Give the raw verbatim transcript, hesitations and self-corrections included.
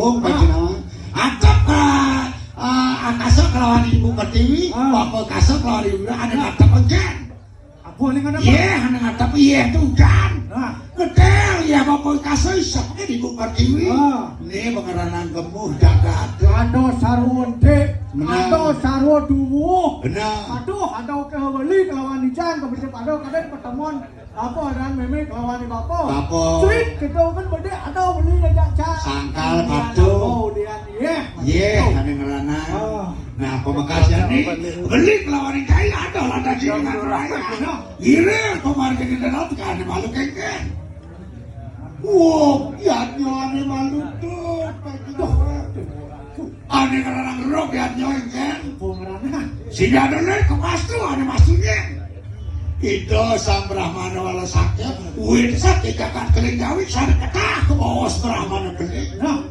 Oh, ah, panjenengan. Atep, eh, eh, akasa kelawan Ibu Pertiwi, ah, Bapak Kasa kelawan Ibu Wira, ane ngadep engken. Apa ning ngono? Yeh, ane ngadep yeh tujan. Nah. Gedel ya Bapak Kasa isep ke Ibu Pertiwi. Ah. Ini pengerangan gemuh jagat. Ada sarwa ndek, bener, ada sarwa duwuh. Bener. Aduh, ada keweli kelawan ijan, kemudian ada kadang pertemuan apa aran meme kelawan bapa. Bapa. Suit kita kan bede ada beli aja cak. Sangkal batu. Ulian, yeh. Yeh, ane ngerangan. Ah. Nah, pamekasane beli kelawan kai ada lah tadi dengan raya. Nah. Ire pemargin dalam kan malu kengken. Wah, yadnya ane malu tuh. Ane ngerangan rok yadnya engken. Apa ngerangan? Sing ada le kepas tuh ane maksudnya. Ida Sang Brahmana wala sakya, wit sakya jagat keling jawi, sana ketah ke bawah Brahmana keling. Nah,